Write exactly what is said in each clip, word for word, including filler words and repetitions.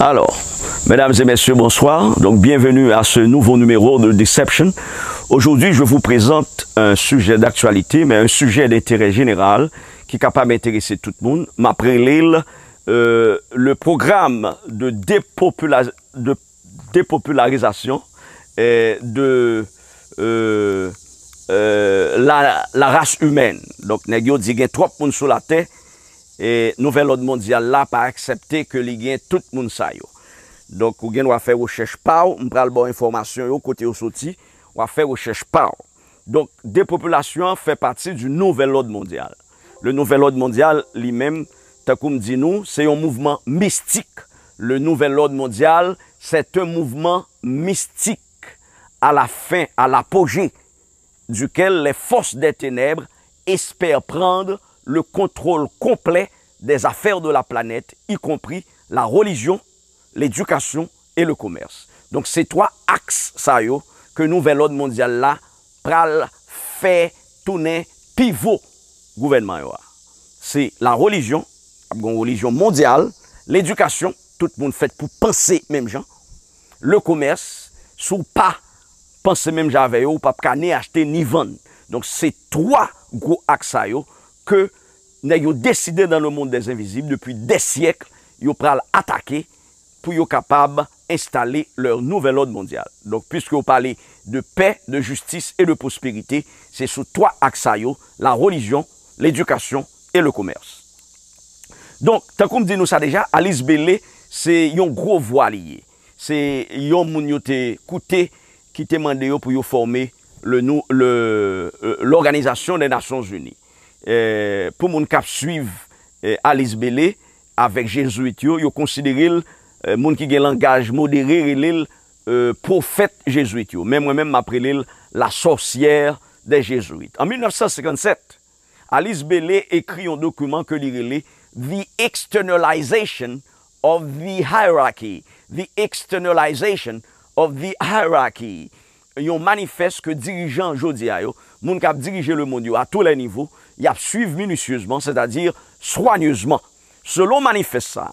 Alors, mesdames et messieurs, bonsoir. Donc, bienvenue à ce nouveau numéro de Deception. Aujourd'hui, je vous présente un sujet d'actualité, mais un sujet d'intérêt général ki kapab enterese tout moun. M ap rele l, euh, le programme de dépopula-, de dépopularisation, euh, de, euh, euh, la, la race humaine. Donk, nèg yo di gen twòp moun sou latè, e nouvèl òd mondyal la pa aksepte ke li gen tout moun sa yo. Donk, ou gen dwa fè rechèch pa w, m pral ba w enfòmasyon yo, kote yo soti, w a fè rechèch pa w. Donk, depopilasyon an fè pati di nouvèl òd mondyal. Le nouvel ordre mondial, li menm, tankou m di nou, se yon mouvman mistik. Le nouvel ordre mondial, c'est un mouvement mystique à la fin, à l'apogée duquel les forces des ténèbres espèrent prendre le contrôle complet des affaires de la planète, y compris la religion, l'éducation et le commerce. Donk, se twa aks sa yo ke nouvèl òd mondyal la pral fè tounen pivo gouvènman yo a. Se la relijyon, ap gen yon relijyon mondyal, ledikasyon, tout moun fèt pou panse menm jan, le commerce, si w pa panse menm jan avè yo, ou p ap ka ni achte ni vann. Donk, se twa gwo aks sa yo ke nèg yo deside dans le monde des invisibles, depuis des siècles, yo pral atake pou yo kapab enstale leur nouvel ordre mondial. Donk, puisque yo pale de paix, de justice et de prospérité, se sou twa aks sa yo, la religion, l'éducation et le commerce. Donk, tankou m di nou sa deja, Alice Bailey, se yon gwo vwa li ye. Se yon moun yo te koute ki te mande yo pou yo fòme le nou, le, euh, l'Organisation des Nations Unies. Eh, pou moun k ap swiv, eh, Alice Bailey avèk Jezwit yo, yo konsidere l, eh, moun ki gen langaj modere rele l, eh, pwofèt Jezwit yo. Men mwen menm, m ap rele l la sorcière des Jésuites. An mil nèf san senkann sèt, Alice Bailey ekri yon dokiman ke li rele The Externalization of the Hierarchy. The Externalization of the Hierarchy. Yon manifès ke dirijan jodi a yo, moun k ap dirije lemonn yo a tou lè nivo, y ap swiv minisyezman, sètadi swanyezman. Selon manifès sa,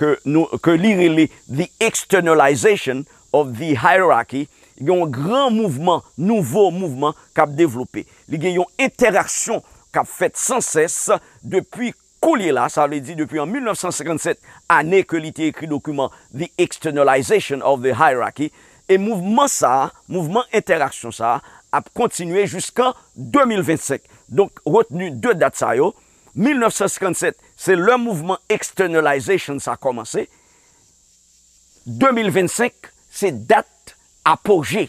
ke nou, ke li rele The Externalization of the Hierarchy, gen yon gran mouvman, nouvo mouvman k ap devlope. Li gen yon entèraksyon k ap fèt san sès depi koulye la, sa vle di depi an mil nèf san senkann sèt, ane ke li te ekri dokiman The Externalization of the Hierarchy, e mouvman sa a, mouvman entèraksyon sa a, ap kontinye jiskan de mil vennsenk. Donk, retni de dat sa yo, mil nèf san senkann sèt, se lè mouvman externalization sa kòmanse. De mil vennsenk, se dat apoje.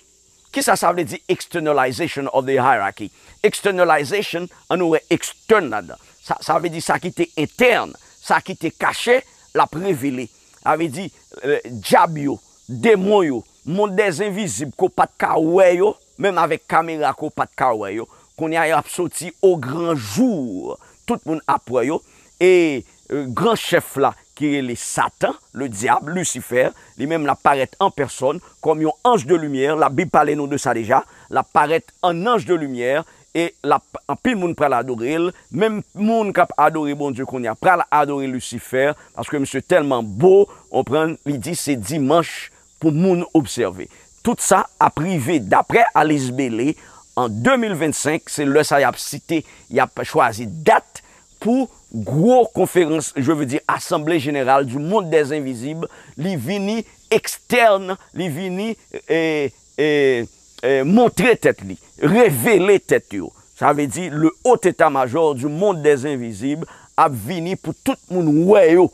Kisa sa vle di externalization of the hierarchy? Externalization, ann nou wè extern ladan. Sa, sa vle di sa ki te entèn, sa ki te kache, l ap revele. Sa vle di, eh, dyab yo, demon yo, mond dèzenvizib ke w pa t ka wè yo, menm avèk kamera ke w pa t ka wè yo, kounye a y ap soti o gran jou. Tout moun ap wè yo. E, eh, gran chèf la ki rele Satan, le diable, Lucifer, li menm l ap parèt an pèsòn kòm yon anj de limyè. Labib pale nou de sa deja. L ap parèt an anj de limyè e l ap, anpil moun pral adore l. Menm moun k ap adore Bondye kounye a pral adore Lucifer, paske misye tèlman bo, w konprann, li di se dimanch pou moun obsève. Tout sa ap rive, daprè Alice Bailey, an de mil vennsenk, se lè sa y ap site, y ap chwazi dat pou gwo konferans, je veux dire, Assemblée Générale du Monde des Invisibles, li vini ekstèn, li vini, eh, eh, eh, montre tèt li, revele tèt yo. Sa vle di, le haut état-major du monde des invisibles ap vini pou tout moun wè yo.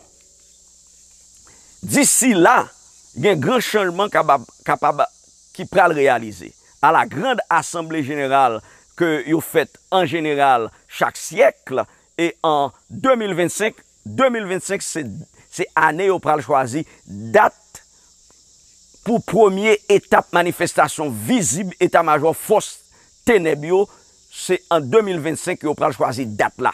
Disi la, gen gran chanjman kapab, kapab, ki pral reyalize. A la grande assemblée générale ke yo fèt an jeneral chak syèk, e an de mil vennsenk, de mil vennsenk se, se ane yo pral chwazi dat pou premye etap manifestasyon vizib eta majò fòs tenèb yo, se an de mil vennsenk yo pral chwazi dat la.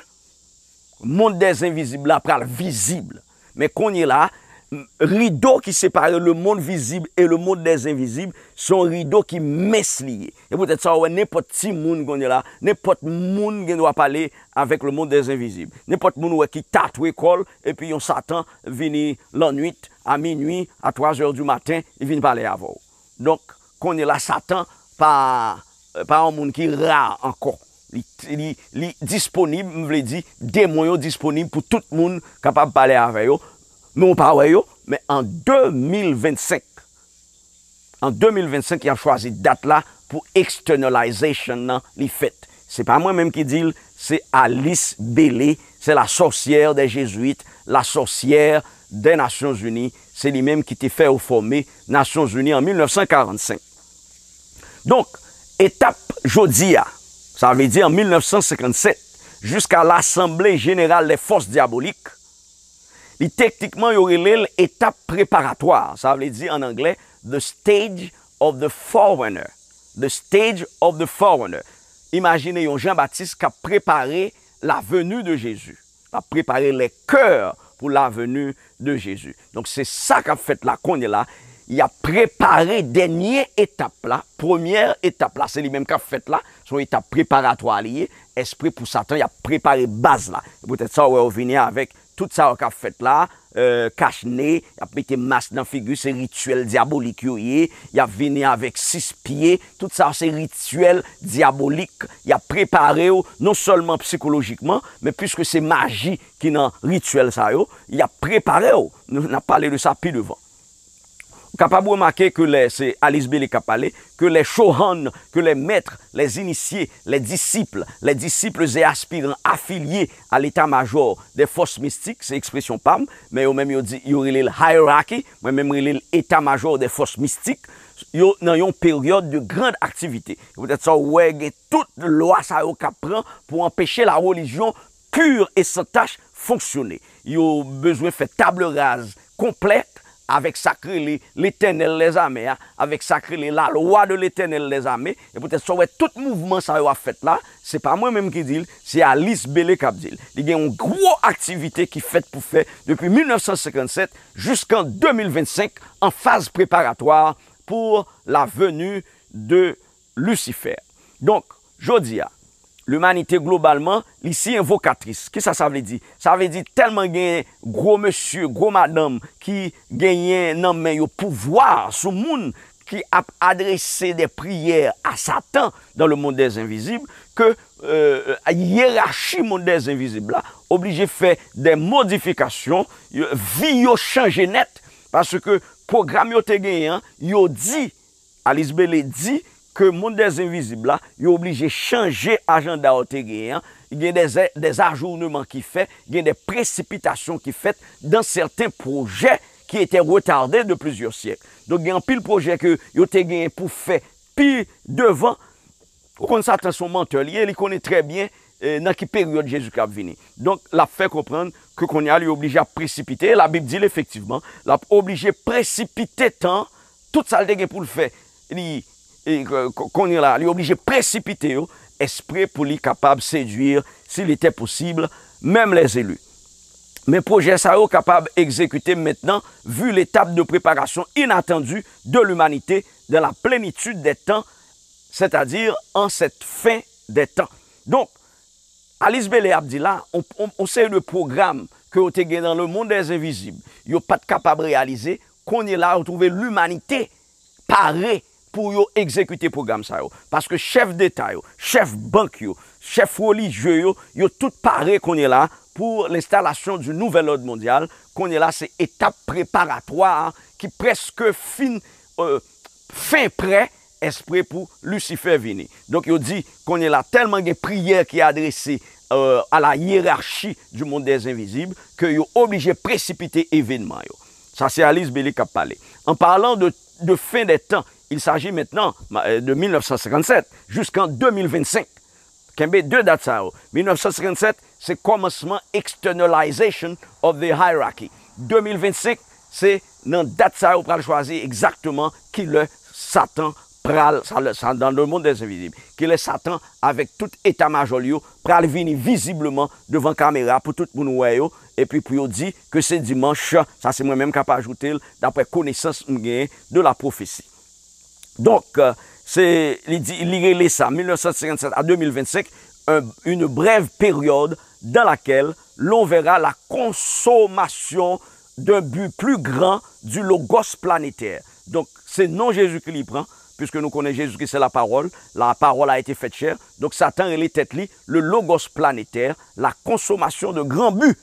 Mond dèzenvizib la pral vizib. Men kounye la, m-, rido ki separe le monde visible et le monde des invisibles, se yon rido ki mens li ye. E poutèt sa, w wè nenpòt timoun kounye la, nenpòt moun gen dwa pale avèk le monde des invisibles. Nenpòt moun w wè ki tatwe kò l, epi yon Satan vini lannwit a minui, a twa zè di maten, li vin pale avè w. Donk, kounye la, Satan pa, pa yon moun ki ra ankò. Li, li, li disponib, m vle di, demon yo disponib pou tout moun kapab pale avè yo. Men w pa wè yo, men an de mil vennsenk, an de mil vennsenk, y ap chwazi dat la pou externalization nan li fèt. Se pa mwen menm ki di l, se Alice Bailey, c'est la sorcière des Jésuites, la sorcière des Nations Unies. Se li menm ki te fè yo fòme Nasyon Zini an mil nèf san karannsenk. Donk, etap jodi a, sa vle di an mil nèf san senkannsèt, jiska L'Assemblée Générale des Forces Diaboliques, li teknikman yo rele l etap preparatwa, sa vle di an anglè, the stage of the forerunner. The stage of the forerunner. Imajine yon Jan Batis k ap prepare la venue de Jésus. L ap prepare les cœurs pour la venue de Jésus. Donk, se sa k ap fèt la kounye la. Y ap prepare dènye etap la, premyè etap la, se li menm k ap fèt la, se yon etap preparatwa li ye, espre pou Satan, y ap prepare baz la. E poutèt sa, w wè yo vini avèk tout sa yo k ap fèt la, euh, kach ne, y ap mete mas nan figi, se rityèl dyabolik yo ye, y ap vini avèk sis pye, tout sa se rityèl dyabolik, y ap prepare w non sèlman sikolojikman, men piske se maji ki nan rityèl sa yo, y ap prepare w. Nou, n ap pale de sa pi devan. Ou kapab remake ke lè se Alice Bailey k ap pale, que les Chohan, que les maîtres, les initiés, les disciples, les disciples et aspirants affiliés à l'état-major des forces mystiques, se ekspresyon pa m, men yo menm yo di, yo rele l hierarchy, mwen menm rele l état-major des forces mystiques, yo nan yon peryòd de grande activité. Se poutèt sa w wè gen tout lwa sa yo k ap pran pou anpeche la religion pure et sans tache fonksyone. Yo bezwen fè table rase konplèt avèk sa k rele Letènèl dèzame a, avèk sa k rele la lwa de Letènèl dèzame, e poutèt sa w wè tout mouvman sa yo ap fèt la, se pa mwen menm ki di l, se Alice Bailey k ap di l. Li gen yon gwo aktivite ki fèt pou fè depi mil nèf san senkannsèt jiskan de mil vennsenk an faz preparatwa pour la venue de Lucifer. Donk, jodi a, limanite globalman, li si envokatris. Kisa sa vle di? Sa vle di tèlman gen gwo mesye, gwo madanm ki genyen nan men yo pouvwa sou moun ki ap adrese de priyè a Satan dans le monde des invisibles, ke, euh, yerachi mond dèzenvizib la oblije fè de modifikasyon, yo, vi yo chanje nèt, paske pwogram yo te genyen an, yo di Alice Bailey di ke mond dèzenvizib la, yo oblije chanje ajanda yo te genyen an. Gen de, de ajourneman ki fè, gen de presipitasyon ki fèt dans certains projets qui étaient retardés de plusieurs siècles. Donk, gen anpil pwojè ke yo te genyen pou fè pi devan. Ou konn Satan se yon mantè li ye, li konnen trè byen, eh, nan ki peryòd Jezi k ap vini. Donk, l ap fè konprann ke kounye a, li oblije ap presipite. Labib di l efektivman, l ap oblije presipite tan, tout sa l te gen pou l fè, li, e, ko-, ko-, kounye a, li oblije presipite yo, espre pou li kapab séduire, s'il était possible, même les élus. Men pwojè sa yo kapab egzekite mentnan, vu l'étape de préparation inattendue de l'humanité dans la plénitude des temps, c'est-à-dire en cette fin des temps. Donk, Alice Bailey ap di la, on, on, on seri de pwogram ke yo te gen dans le monde des invisibles, yo pa t kapab reyalize, kounye la, yo twouve limanite pare pou yo egzekite pwogram sa yo. Paske chèf deta yo, chèf bank yo, chèf relijye yo, yo tout pare kounye la pour l'installation du nouvel ordre mondial. Kounye la, se etap preparatwa a ki prèske fin, euh, fen prè, espre pou Lisifè vini. Donk, yo di, kounye la, tèlman gen priyè ki adrese, euh, à la hiérarchie du monde des invisibles, ke yo oblije presipite evènman yo. Sa, se Alice Bailey k ap pale. En parlant de, de fin des temps, il s'agit maintenant, euh, de mil nèf san senkannsèt jusqu'en deux mille vingt-cinq. Kenbe de dat sa yo. Mil nèf san senkannsèt, se kòmansman externalization of the hierarchy. De mil vennsenk, se nan dat sa yo pral chwazi egzakteman ki lè Satan pral, sa, sa, dans le monde des invisibles, ki lè Satan avèk tout eta majò li yo pral vini vizibleman devan kamera pou tout moun wè yo, epi pou yo di ke se dimanch, sa se mwen menm k ap ajoute l, daprè konesans m genyen de la pwofesi. Donk, euh, se, li di, li rele sa, mil nèf san senkannsèt à deux mille vingt-cinq, un, une brève période dans laquelle l'on verra la consommation, d'un but plus grand, du logos planétaire. Donk, se non Jezikri li pran, puisque nou konnen Jezikri se la parole, la parole a été faite chair. Donk, Satan rele tèt li le logos planétaire, la consommation de grands buts,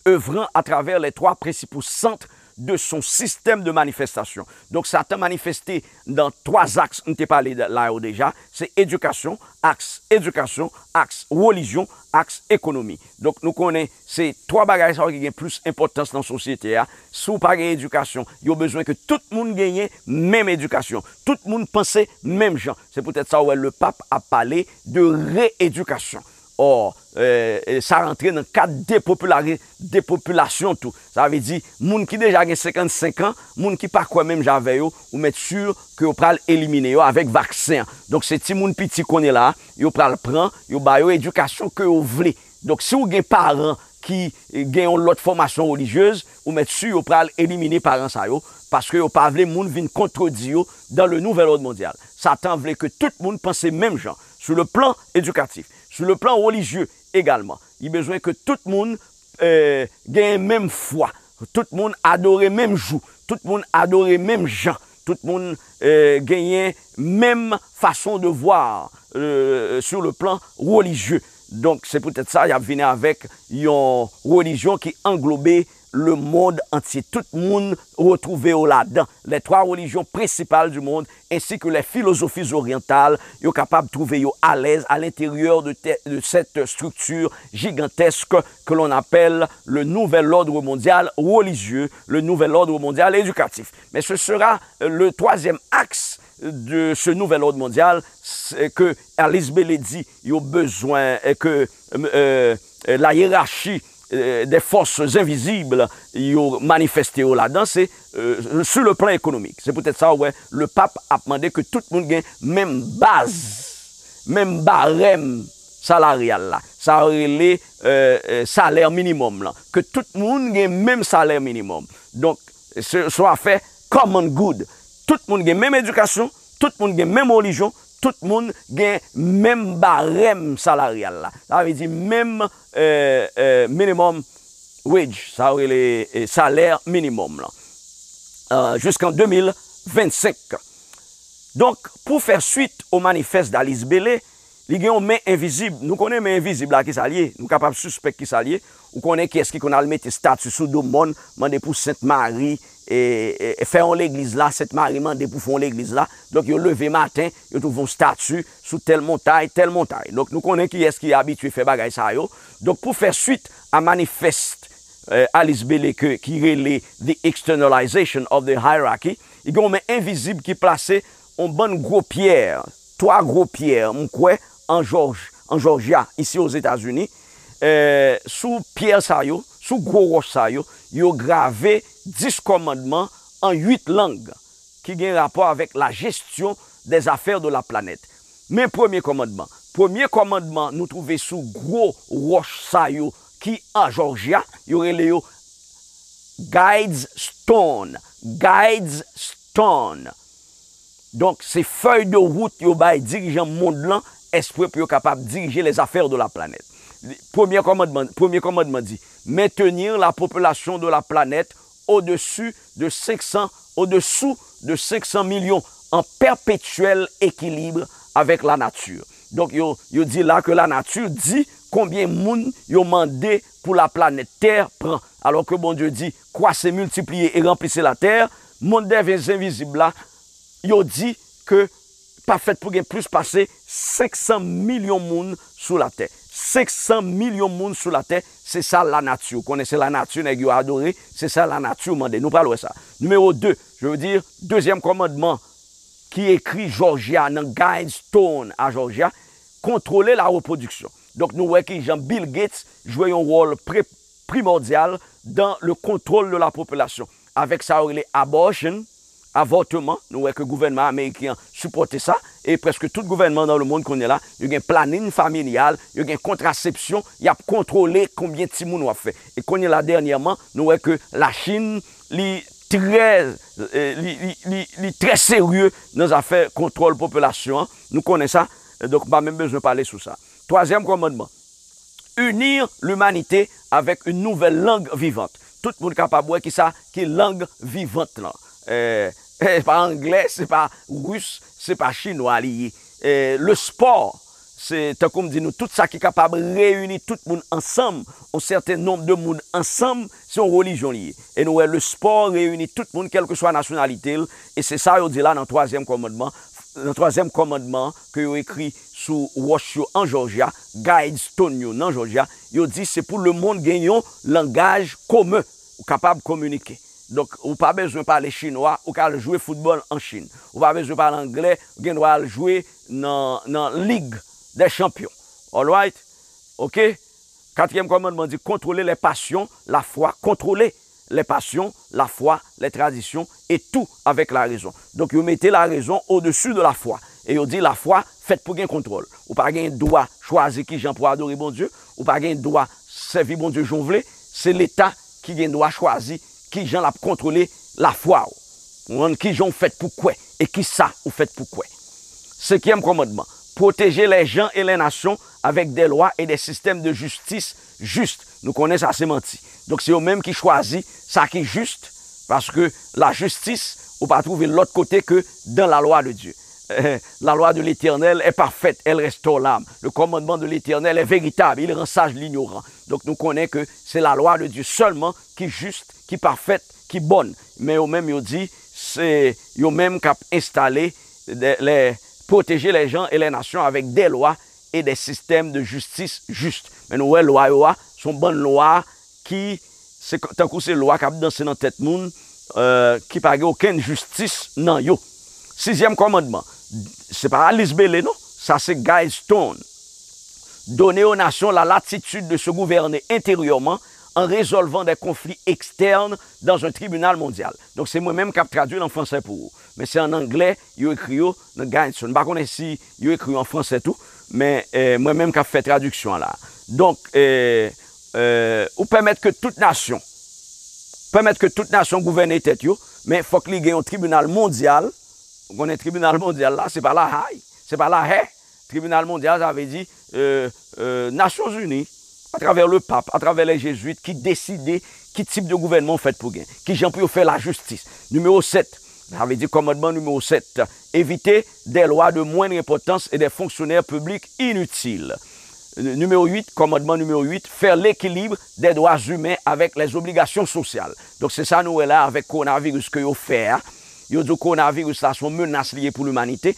œuvrant à travers les trois principaux centres de son système de manifestation. Donk, Satan manifeste nan twa aks m te pale la yo deja, se edikasyon, aks edikasyon, aks relijyon, aks ekonomi. Donk, nou konnen se twa bagay sa yo ki gen plis enpòtans nan sosyete a. Si w pa gen edikasyon, yo bezwen ke tout moun genyen menm edikasyon. Tout moun panse menm jan. Se poutèt sa w wè Lepap ap pale de reyedikasyon. Ò, e, e, sa rantre nan kad depopilari-, depopilasyon tou. Sa vle di, moun ki deja gen senkannsenk an, moun ki pa kwè menm jan avè yo, ou mèt si ke yo pral elimine yo avèk vaksen an. Donk, se timoun piti kounye la a, yo pral pran, yo ba yo edikasyon ke yo vle. Donk, si w gen paran ki, e, gen yon lòt fòmasyon relijyez, ou mèt si yo pral elimine paran sa yo, paske yo pa vle moun vin kontredi yo dans le nouvel ordre mondial. Satan vle ke tout moun panse menm jan, sou le plan edikatif, sou le plan relijye egalman. Li bezwen ke tout moun, e, genyen menm fwa, tout moun adore menm jou, tout moun adore menm jan, tout moun, e, genyen menm fason de voir, e, sur le plan relijye. Donk, se poutèt sa, y ap vini avèk yon relijyon ki anglobe le monde entier. Tout moun retwouve yo ladan. Les trois religions principales du monde, ainsi que les philosophies orientales, yo kapab twouve yo alèz à l'intérieur de, te- de cette structure gigantesque que l'on appelle le nouvel ordre mondial religieux, le nouvel ordre mondial éducatif. Mais ce sera, euh, le troisième axe de ce nouvel ordre mondial, c'est que Alice Bailey di yo bezwen, euh, que, euh, euh, la hiérarchie, euh, des forces invisibles yo manifeste yo ladan, se, euh, sur le plan économique. Se poutèt sa, ou wè, Lepap ap mande ke tout moun gen menm baz, menm barèm salaryal la. Sa yo rele, euh, euh, salè minimòm lan. Ke tout moun gen menm salè minimòm. Donk, se, se yon afè common good. Tout moun gen menm edikasyon, tout moun gen menm relijyon, tout moun gen menm barèm salaryal la. Sa vle di menm, euh, euh, minimum wage, sa yo rele, euh, salè minimòm lan. Euh, jusqu'en deux mille vingt-cinq. Donk, pou fè swit o manifès Alice Bailey, li gen yon men envizib. Nou konnen men envizib la ki sa l ye. Nou kapab sispèk ki sa l ye. Ou konnen kiyès ki konn al mete stati sou do mòn, mande pou Sent Mari, e, e, e fè yon legliz la, Sent Mari mande pou fè yon legliz la. Donk, yo leve maten, yo twouve yon stati sou tèl montay, tèl montay. Donk, nou konnen kiyès ki abitye fè bagay sa yo. Donk, pou fè swit a manifès, eh, Alice Bailey ke, ki rele The Externalization of the Hierarchy, li gen yon men envizib ki plase yon bann gwo pyè, twa gwo pyè, m kwè, an Jòj-, an Jòjya, isi Ozetazini, eh, sou pyè sa yo, sou gwo wòch sa yo, yo grave dis kòmandman an uit lang ki gen rapò avèk la gestion des affaires de la planète. Men premye kòmandman. Premye kòmandman nou twouve sou gwo wòch sa yo ki an Jòjya, yo rele yo Guide's Stone. Guide's Stone. Donk, se fèy de wout yo bay dirijan mond lan, espre pou yo kapab dirije les affaires de la planète. Premye kòmandman, premye kòmandman di, maintenir la population de la planète au-dessus de cinq cents, au-dessous de cinq cents millions, en perpétuel équilibre avec la nature. Donk, yo, yo di la ke lanati di konbyen moun yo mande pou laplanèt Tè pran. Alò ke Bondye di, kwase, miltipliye e ranplise latè, mond dè ven envizib la, yo di ke pa fèt pou gen plis pase senk san milyon moun sou latè. Senk san milyon moun sou latè, se sa lanati, ou konnen se lanati nèg yo adore, se sa lanati mande. Nou pral wè sa. Nimewo de, je veux dire, dezyèm kòmandman ki ekri Jòjya nan Guide's Stone a Jòjya, kontwole la repwodiksyon. Donk, nou wè kijan Bill Gates jwe yon wòl pre-, primòdyal dans le contrôle de la population. Avèk sa yo rele abortion, avòteman, nou wè ke gouvènman ameriken an sipòte sa, e prèske tout gouvènman dans le monde kounye la, yo gen planning familial, yo gen kontrasepsyon, y ap kontwole konbyen timoun w ap fè. E kounye la, dènyèman, nou wè ke Lachin, li trè, eh, li, li, li, li trè serye nan zafè kontwòl popilasyon an. Nou konnen sa, eh, donk, m pa menm bezwen pale sou sa. Twazyèm kòmandman, unir l'humanité avec une nouvelle langue vivante. tout moun kapab wè ki sa ki lang vivant lan. Eh, eh, pa anglè, se pa ris, se pa chinwa li ye. Eh, le sport, se, tankou m di nou, tout sa ki kapab reyini tout moun ansanm, yon sèten nonb de moun ansanm, se yon relijyon li ye. E nou wè, le sport reyini tout moun, kèlkeswa nasyonalite l, e se sa yo di la nan twazyèm kòmandman, nan twazyèm kòmandman ke yo ekri sou wòch yo an Jòjya, guidestone yo nan Jòjya, yo di se pou lemonn gen yon langaj komen, ou kapab kominike. Donk, ou pa bezwen pale chinwa, ou ka al jwe foutbòl an Chin. Ou pa bezwen pale anglè, ou gen dwa al jwe nan, nan Ligue des Champions. Alright? Ok? Katriyèm kòmandman di, contrôlez les passions, la foi, contrôlez les passions, la foi, les traditions, et tout avec la raison. Donk, yo mete la raison au-dessus de la foi. E yo di, la foi fèt pou gen kontwòl. Ou pa gen dwa chwazi ki jan pou adore Bondye, ou pa gen dwa sèvi Bondye jan w vle, se Leta ki gen dwa chwazi ki jan l ap kontwole lafwa w. Ou konprann? Ki jan w fèt pou kwè e ki sa ou fèt pou kwè. Senkyèm kòmandman, protéger les gens et les nations avec des lois et des systèmes de justice juste. Nou konnen sa se manti. Donk, se yo menm ki chwazi sa ki jis, paske lajistis, ou pa twouve l lòt kote ke dans la loi de Dieu. La loi de l'Éternel est parfaite, elle restaure l'âme. Le commandement de l'Éternel est véritable, il rend sage l'ignorant. Donk, nou konnen ke se la loi de Dieu sèlman ki jis, ki pafèt, ki bòn. Men yo menm, yo di, se yo menm k ap enstale de, les, protéger les gens et les nations avec des lois et des systèmes de justice juste. Men nou wè lwa yo a, se yon bann lwa ki, se k-, tankou se lwa k ap danse nan tèt moun, euh, ki pa gen okenn jistis nan yo. Sizyèm kòmandman, se pa Alice Bailey, non, sa se Guy Stone. Donner aux nations la latitude de se gouverner intérieurement en résolvant des conflits externes dans un tribunal mondial. Donk, se mwen menm k ap tradui l an fransè pou ou. Men se an anglè yo ekri yo nan Guy Stone. M pa konnen si yo ekri yo an fransè tou, men, eh, mwen menm k ap fè tradiksyon an la. Donk, eh, eh, ou pèmèt ke tout nasyon, pèmèt ke tout nasyon gouvène tèt yo, men fòk li gen yon tribinal mondyal. Ou konnen tribinal mondyal la, se pa Lahey, se pa Lahey. Tribinal mondyal, sa vle di, euh, euh, Nasyonzini, atravè le pap, atravè les jésuites, ki deside ki tip de gouvènman w fèt pou gen, ki jan pou yo fè lajistis. Nimewo sèt, sa vle di kòmandman nimewo sèt, éviter des lois de moindre importance et des fonctionnaires publics inutiles. N-, nimewo uit, kòmandman nimewo uit, faire l'équilibre des droits humains avec les obligations sociales. Donk, se sa nou wè la avèk kowonaviris ke yo fè a. Yo di w kowonaviris la se yon menas li ye pou limanite.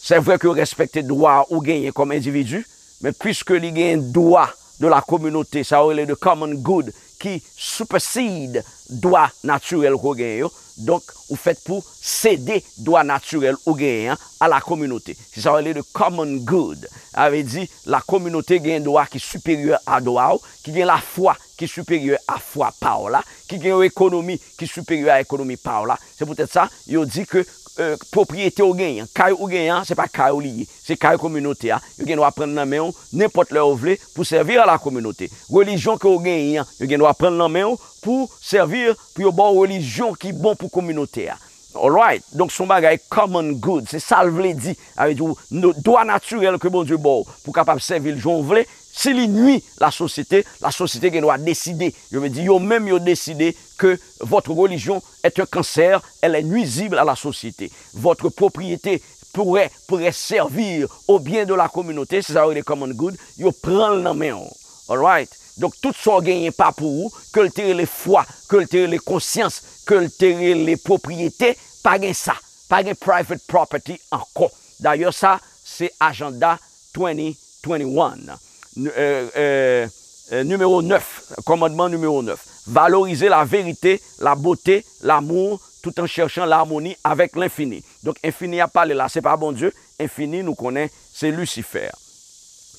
Se vre ke yo respekte dwa ou genyen kòm endividi, men piske li gen dwa de la communauté, sa yo rele de common good, ki supersede dwa natirèl ke w genyen yo, donk, ou fèt pou sede dwa natirèl ou genyen an a la kominote. Se sa yo rele de common good. Sa vle di, la kominote gen dwa ki siperyè a dwa w, ki gen lafwa ki siperyè a fwa pa w la, ki gen yon ekonomi ki siperyè a ekonomi pa w la. Se poutèt sa, yo di ke, euh, pwopriyete w genyen an, kay ou genyen an, se pa kay ou li ye, se kay kominote a. Yo gen dwa pran l nan men w nenpòt lè yo vle pou sèvi a la kominote. Relijyon ke w genyen an, yo gen dwa pran l nan men w pou sèvi, pou yo ba w relijyon ki bon pou kominote a. Alright? Donk, se yon bagay common good. Se sa l vle di. Sa vle di, w, nou, dwa natirèl ke Bondye ba w pou w kapab sèvi l jan w vle, si li nui lasosyete, lasosyete gen dwa deside. Yo vle di, yo menm, yo deside que votre religion est un cancer, elle est nuisible à la société. Votre propriété pourrait, pourrait servir au bien de la communauté, se sa yo rele common good, yo pran l nan men w. Alright? Donk, tout sa w genyen pa pou ou, ke l te rele fwa, ke l te rele konsyans, ke l te rele pwopriyete, pa gen sa. Pa gen private property ankò. Dayè, sa, se ajanda twenty twenty-one. N-, euh, euh, euh, nimewo nèf, kòmandman nimewo nèf. Valoriser la vérité, la beauté, l'amour, tout en cherchant l'harmonie avec l'infini. Donk, enfini y ap pale la, se pa Bondye. Enfini, nou konnen, se Lisifè.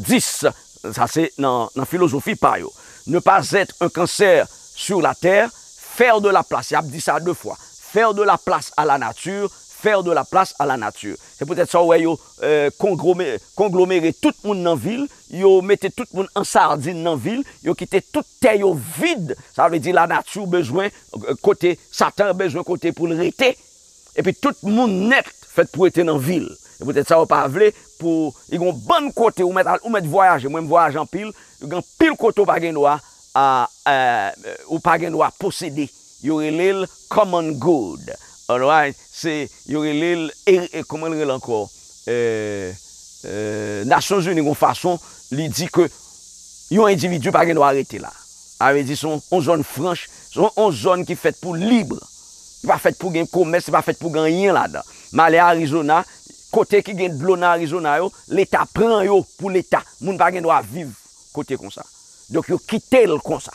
Dis, sa se nan, nan filozofi pa yo. Ne pas être un cancer sur la terre, faire de la place. Y ap di sa de fwa. Faire de la place à la nature, faire de la place à la nature. Se poutèt sa w wè yo, euh, konglome-, konglomere tout moun nan vil, yo mete tout moun an sadin nan vil, yo kite tout tè yo vid. Sa vle di lanati bezwen, euh, kote, Satan bezwen kote pou l rete. Epi tout moun nèt fèt pou rete nan vil. Se poutèt sa yo pa vle pou, li gen yon bann kote ou mèt al, ou mèt vwayaje. Mwen, m vwayaje anpil, gen anpil kote w pa gen dwa a, a, ou pa gen dwa posede. Yo rele l common good. Alright? Se, yo rele l, e, e, kòman l rele ankò? E, e, Nasyonzini gon fason, li di ke yon endividi pa gen dwa rete la. Sa vle di se yon, yon zòn franch, se yon, yon zòn ki fèt pou lib. Li pa fèt pou gen komès, li pa fèt pou gen anyen ladan. M ale Arizona, kote ki gen dlo nan Arizona yo, leta pran yo pou leta. Moun pa gen dwa viv kote konsa. Donk yo kite l konsa.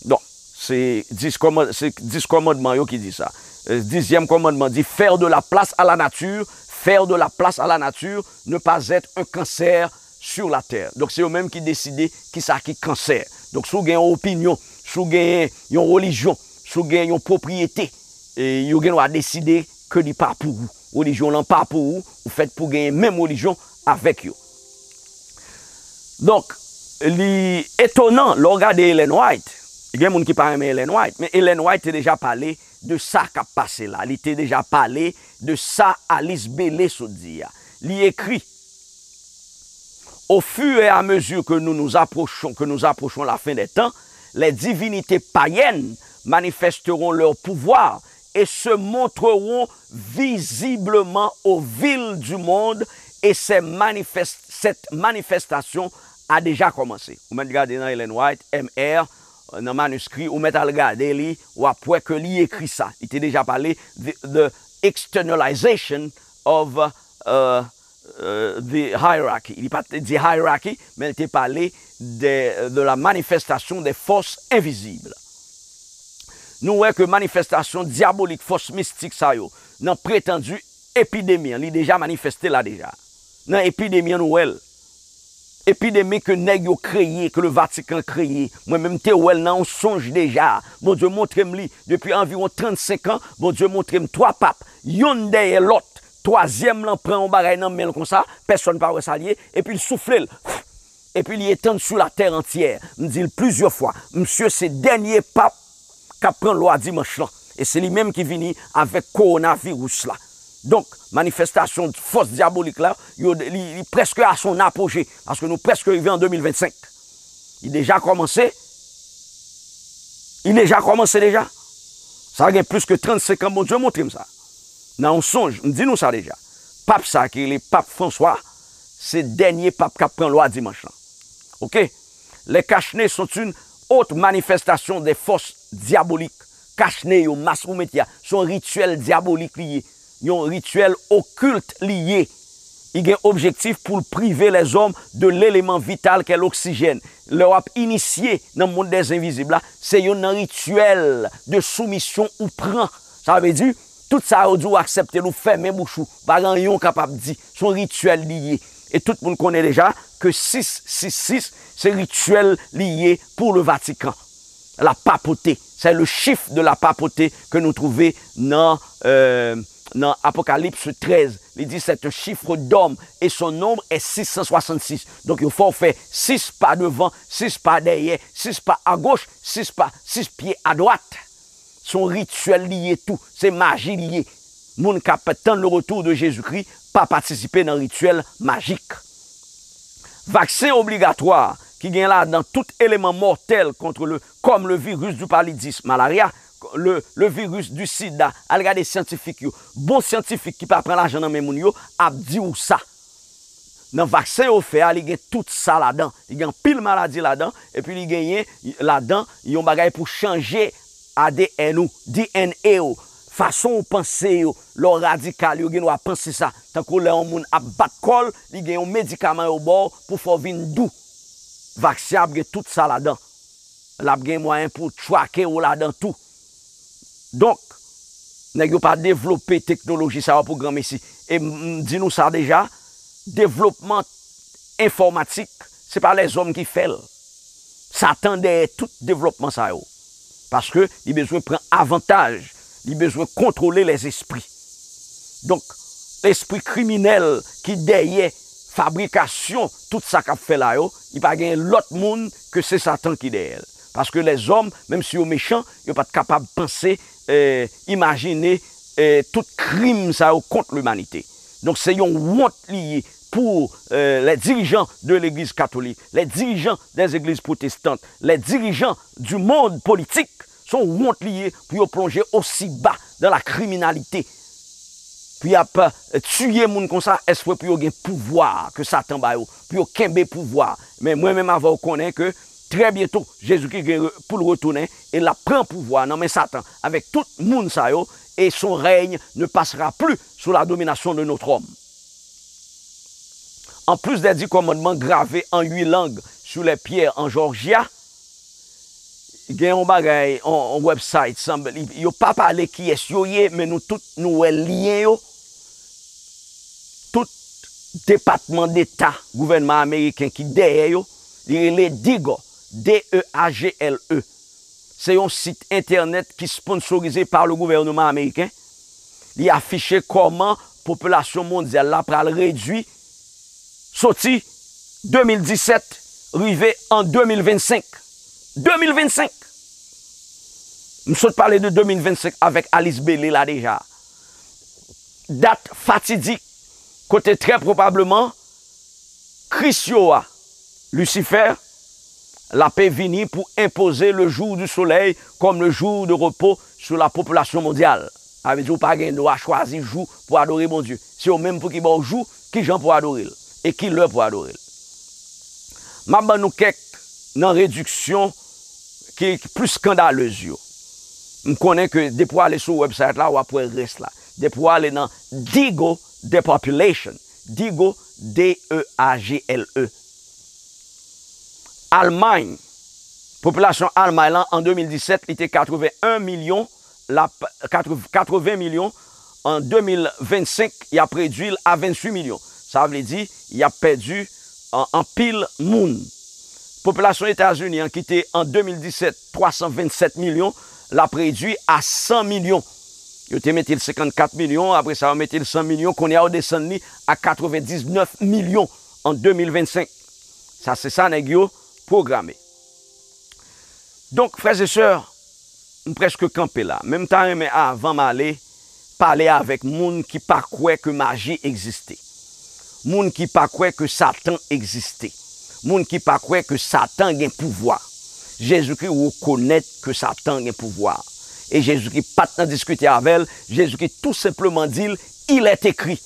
Donk, se dis kòman-, se dis kòmandman yo ki di sa. E, dizyèm kòmandman di, faire de la place à la nature, faire de la place à la nature, ne pas être un cancer sur la terre. Donk, se yo menm ki deside kisa ki kansè. Donk, si w gen yon opinyon, si w gen yon relijyon, si w gen yon pwopriyete, e yo gen dwa deside ke li pa pou ou. Relijyon lan pa pou ou, ou fèt pou genyen menm relijyon avèk yo. Donk, li etonan lè w gade Ellen White. Gen moun ki pa renmen Ellen White, men Ellen White te deja pale de sa k ap pase la. Li te deja pale de sa Alice Bailey sot di a. Li ekri, Au fur et à mesure que nous nous approchons, que nous approchons la fin des temps, les divinités païennes manifesteront leur pouvoir et se montreront visiblement aux villes du monde, et ces manifest-, cette manifestation a déjà commencé. Ou mèt gade nan Ellen White, M R, nan maniskri, ou mèt al gade li, w ap wè ke li ekri sa. Li te deja pale the, the externalization of, uh, uh, the hierarchy. Li pa t di hierarchy, men li te pale de, de la manifestation des forces invisibles. Nou wè ke manifestasyon dyabolik, fòs mistik sa yo, nan pretandi epidemi an, li deja manifeste la deja. Nan epidemi an, nou wè l. Epidemi ke nèg yo kreye, ke le Vatican kreye. Mwen menm te wè l nan yon sonj deja. Bondye montre m li. Depi anviwon trannsenk an, Bondye montre m twa pap, yonn dèyè lòt. Twazyèm lan pran yon bagay nan men l konsa, pèsonn pa wè sa l ye, epi l soufle l. Epi li etann sur la terre entière. M di l plizyè fwa, misye se dènye pap k ap pran lwa dimanch lan. E se li menm ki vini avèk kowonaviris la. Donk, manifestasyon fòs dyabolik la, yo, li, li prèske a son apoje, paske nou prèske rive an de mil vennsenk. Li deja kòmanse. Li deja kòmanse deja. Sa gen plis ke trannsenk an, Bondye montre m sa. Nan yon sonj, m di nou sa deja. Pap sa ki rele Pap Franswa, se dènye pap k ap pran lwa dimanch lan. Oke? Les cache-nez sont une autre manifestation des forces diaboliques. Kachne yo, mas ou mete a, se yon rityèl dyabolik li ye. Yon rityèl okilt li ye. Li gen objektif pou l prive lèzòm de leleman vital kè loksijèn. Lè w ap inisye nan mond dèzenvizib la, se youn nan rityèl de soumisyon ou pran. Sa vle di, tout sa yo di w aksepte l, ou fèmen bouch ou, pa gen anyen w kapab di. Se yon rityèl li ye. E tout moun konnen deja ke sis sis sis, se rityèl li ye pou le Vatican. La papauté. C'est le chiffre de la papauté ke nou twouve nan, euh, nan Apokalips trèz. Li di, c'est un chiffre d'homme et son nombre est six cent soixante-six. Donk, yo fè w fè sis pa devan, sis pa dèyè, sis pa agoch, sis pa, sis pye adwat. Se yon rityèl li ye tou. Se maji li ye. Moun k ap tann le retour de Jésus-Christ pa patisipe nan rityèl majik. Vaksen obligatwa ki gen ladan tout eleman mòtèl kont le, comme le virus du paludisme, malaria, le, le virus du sida. Al gade syantifik yo. Bon syantifik ki pa pran lajan nan men moun yo ap di w sa. Nan vaksen yo fè a, li gen tout sa ladan. Li gen anpil maladi ladan, epi li genyen ladan yon bagay pou chanje A D N ou, D N A ou, fason ou panse yo. Lè w radikal, yo gen dwa panse sa. Tankou lè yon moun ap bat kò l, li gen yon medikaman yo ba w pou fè w vin dou. Vaksen ap gen tout sa ladan. L ap gen mwayen pou trake w ladan tou. Donk, nèg yo pa devlope teknoloji sa yo pou granmesi. E m, m di nou sa deja, devlopman enfòmatik, se pa lèzòm ki fè l. Satan dèyè tout devlopman sa yo. Paske li bezwen pran avantaj, li bezwen kontwole lèzespri. Donk, lespri kriminèl ki dèyè fabrikasyon tout sa k ap fè la yo, li pa gen lòt moun ke se Satan ki dèyè l. Paske lèzòm, menm si yo mechan, yo pa t kapab panse, eh, imajine, eh, tout krim sa yo kont limanite. Donk, se yon wont li ye pour euh, les dirigeants de l'Église catholique, les dirigeants des églises protestantes, les dirigeants du monde politique, se yon wont li ye pou yo plonje osi ba dans la criminalité. Pou y ap euh, tiye moun konsa, espre pou yo gen pouvwa ke Satan ba yo, pou yo kenbe pouvwa. Men mwen menm avè w konnen ke trè byento, Jezikri gen pou l retounen e l ap pran pouvwa nan men Satan avèk tout moun sa yo, et son règne ne passera plus sous la domination de notre homme. En plus des dix commandements gravés en huit langues sur les pierres en Georgia, gen yon bagay, yon, yon website, sanble, yo pa pale kiyès yo ye, men nou tout nou wè lyen yo. Tout depatman deta gouvènman ameriken ki dèyè yo, li rele Digo, D E A G L E. Se yon sit entènèt ki sponsorize pa le gouvènman ameriken. Li afiche kòman popilasyon mondyal la pral redui soti de mil disèt rive an de mil vennsenk. De mil vennsenk! M sot pale de de mil vennsenk avèk Alice Bailey la deja. Dat fatidik kote trè pwobableman Kris yo a, Lisifè, l ape vini pou enpoze le jour du soleil comme le jour de repos sur la population mondiale. Sa vle di ou pa gen dwa chwazi jou pou adore Bondye. Se yo menm pou ki ba w jou, kijan pou adore l, e ki lè pou adore l. M ap ban nou kèk nan rediksyon ki plis skandalez yo. M konnen ke depi w ale sou website la, w ap wè rès la. Depi w ale nan Digo Depopulation, Digo, D E A G L E. Almay, popilasyon Almay lan an de mil disèt, li te katreven en milyon, l ap, katreven milyon, an de mil vennsenk, y ap redui l a venntuit milyon. Sa vle di, y ap pèdi an, anpil moun. Popilasyon Etazini an ki te an de mil disèt twa san vennsèt milyon, l ap redui a san milyon. Yo te mete l senkannkat milyon, apre sa yo mete l san milyon, kounye a yo desann li a katrevendiznèf milyon an de mil vennsenk. Sa se sa nèg yo pwograme. Donk, frè e sè, m prèske kanpe la. Men m ta renmen avan m ale, pale avèk moun ki pa kwè ke maji egziste. Moun ki pa kwè ke Satan egziste. Moun ki pa kwè ke Satan gen pouvwa. Jezikri rekonèt ke Satan gen pouvwa. E Jezikri pa t nan diskite avè l. Jezikri tou senpleman di l, il est écrit.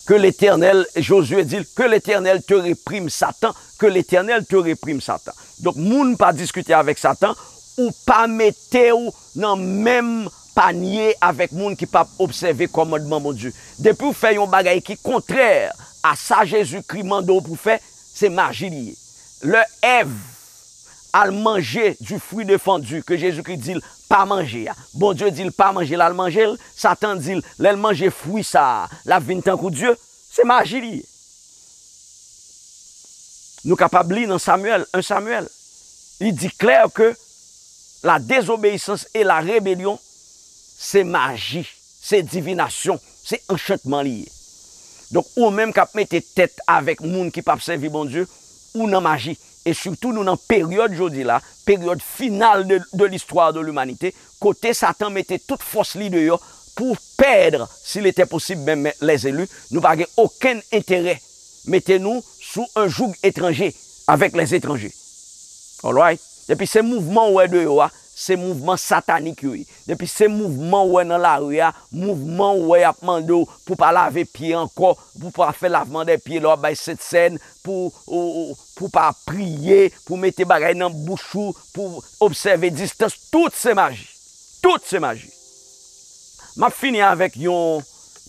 Que l'Éternel, Josué di l, que l'Éternel te réprime Satan, que l'Éternel te réprime Satan. Donk, moun pa diskite avèk Satan, ou pa mete w nan menm panye avèk moun ki p ap obsève kòmandman Bondye. Depi w fè yon bagay ki kontrè a sa Jezikri mande w pou fè, se maji li ye. Lè Èv al manje du fruit défendu ke Jezikri di l pa manje a, Bondye di l pa manje l, al manje l, Satan di l, lè l manje fwi sa a, l ap vin tankou Dye, se maji li ye. Nou kapab li nan Samyèl, en Samyèl. Li di klè ke la désobéissance et la rébellion, se maji, se divinasyon, se anchantman li ye. Donk, ou menm k ap mete tèt avèk moun ki p ap sèvi Bondye, ou nan maji. E sitou, nou nan peryòd jodi la, peryòd final de, de l'histoire de l'humanité, kote Satan mete tout fòs li deyò pou pèd, s'il était possible, menm les élus. Nou pa gen okenn enterè mete nou sou un joug étranger avec les étrangers. Alright? Depi se mouvman ou wè deyò a, se mouvman satanik yo ye. Depi se mouvman ou wè nan lari a, mouvman ou wè y ap mande w pou pa lave pye ankò, pou pa fè lavman dè pye lè w ap bay sentsèn, pou, ou, ou, pou pa priye, pou mete bagay nan bouch ou, pou obsève distans, tout se maji. Tout se maji. M ap fini avèk yon,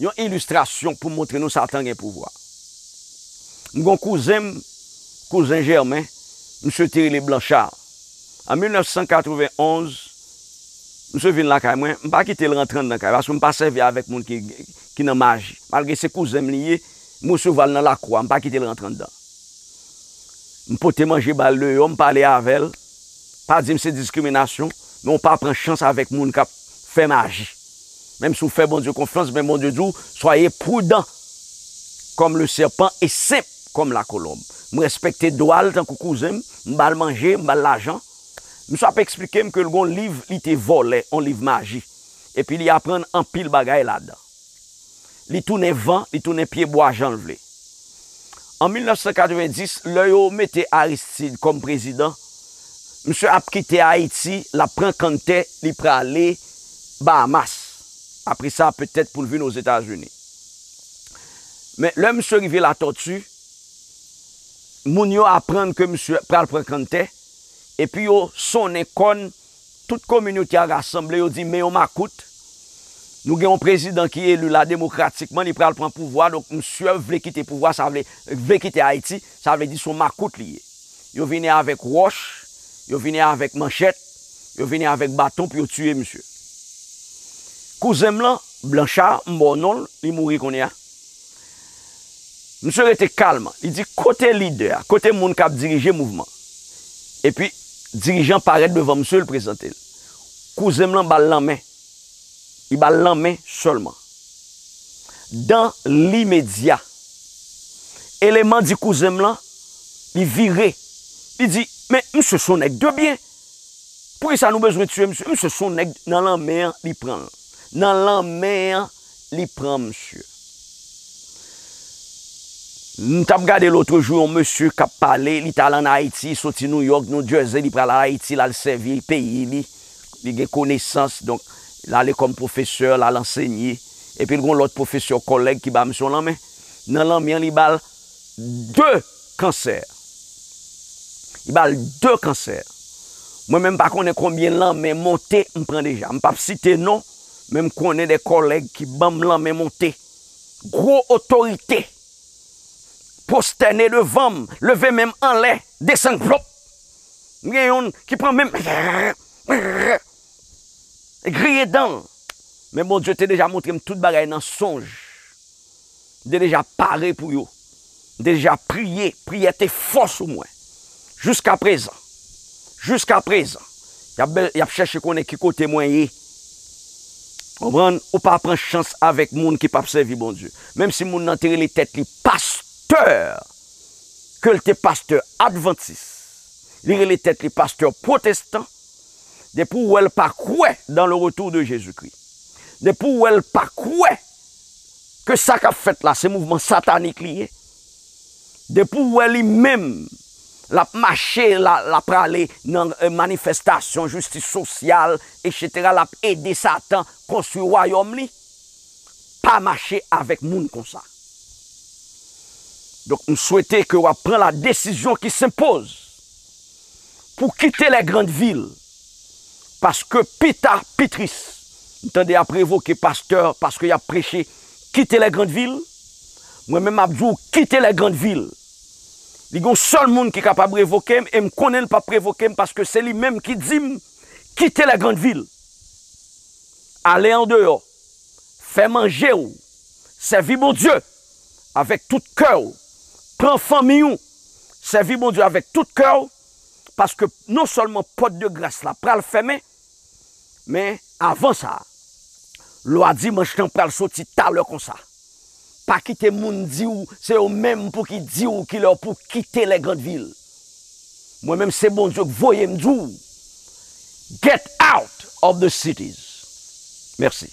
yon ilistrasyon pou montre nou Satan gen pouvwa. M gon kouzen m, kouzen Jèmen, misye te rele Blanchard. An mil nèf san katreven onz, misye vin lakay mwen, m pa kite l rantre anndan kay, paske m pa sèvi avèk moun ki, ki nan maji. Malgre se kouzen m li ye, m resevwa l nan lakou a, m pa kite l rantre anndan. M pote manje ba l deyò, m pale avè l. Pa di m se diskriminasyon, men w pa pran chans avèk moun k ap fè maji. Menm si w fè Bondye konfyans, men Bondye di w, soyez prudent comme le serpent et simple comme la colombe. M respekte dwa l tankou kouzen m, m ba l manje, m ba l lajan. Misye ap eksplike m ke l gon liv li te vòlè, yon liv maji. Epi li aprann anpil bagay ladan. Li tounen van, li tounen pyebwa jan l vle. an mil nèf san katrevenndis, lè yo mete Aristide kòm prezidan, misye ap kite Ayiti, l ap pran kanntè, li prale Bahamas. Apre sa, petèt pou l vin Ozetazini. Men lè misye rive Latòti, moun yo aprann ke misye pral pran kanntè, epi yo sonnen kòn, tout kominote a rasanble, yo di, "Men yon makout, nou gen yon prezidan ki eli la demokratikman, li pral pran pouvwa, donk misye vle kite pouvwa, sa vle, vle kite Ayiti, sa vle di se yon makout li ye." Yo vini avèk wòch, yo vini avèk manchèt, yo vini avèk baton pou yo tiye misye. Kouzen m lan, Blanchard, m ba w non l, li mouri kounye a. Misye rete kalm. Li di, "Kote lidè a? Kote moun k ap dirije mouvman?" Epi, dirijan parèt devan misye, l prezante l. Kouzen m lan ba l lanmen. Li ba l lanmen sèlman. Dan limedya, eleman di kouzen m lan, li vire. Li di, "Men, misye se yon nèg de byen. Poukisa nou bezwen tiye misye? Misye se yon nèg nan lanmen an, li pran l. Nan lanmen an, li pran misye." M t ap gade lòt jou yon mesye k ap pale, li t al ann Ayiti, soti New York, New Jersey, li pral Ayiti, l al sèvi peyi li, li gen konesans, donk, l ale kòm pwofesè, l al ansenye, epi l gen yon lòt pwofesè kòlèg ki ba misye yon lanmen. Nan lanmen an, li ba l de kansè. Li ba l de kansè. Mwen menm, m pa konnen konbyen lanmen monte m pran deja. M p ap site non, men m konnen de kòlèg ki ban m lanmen monte. Gwo otorite pwostène devan m, leve men m anlè, desann plop. M gen youn ki pran men m, griye dan l. Men Bondye te deja montre m tout bagay nan sonj. M te deja pare pou yo. M te deja priye, priyè te fò sou mwen. Jiska prezan, jiska prezan, y ap, y ap chèche konnen ki kote mwen ye. Konprann? Ou pa pran chans avèk moun ki p ap sèvi Bondye. Menm si moun nan te rele tèt li pastè, ke l te pastè advantis, li rele tèt li pastè pwotestan, depi w wè l pa kwè dans le retour de Jésus-Christ, depi w wè l pa kwè ke sa k ap fèt la, se mouvman satanik li ye, depi w wè li menm, l ap mache, l a, l ap prale nan, eh, manifestasyon, jistis sosyal, etsetera, l ap ede Satan konstwi wayòm li, pa mache avèk moun konsa. Donk, m swete ke w ap pran la desizyon ki senpoz pou kite les grandes villes. Paske pita, pi tris. M tande y ap revoke pastè paske y ap preche kite les grandes villes. Mwen menm, m ap di w, kite les grandes villes. Li gen yon sèl moun ki kapab revoke m, e m konnen l p ap revoke m paske se li menm ki di m kite les grandes villes. Ale andeyò. Fè manje w. Sèvi Bondye avèk tout kè w. Pran fanmi w. Sèvi Bondye avèk tout kè w. Paske non sèlman pòt de gras la pral fèmen, men avan sa, lwa dimanch lan pral soti talè konsa. Pa kite moun di w, se yo menm pou ki di w kilè w pou kite les grandes villes. Mwen menm, se Bondye k voye m di w, get out of the cities. Mèsi.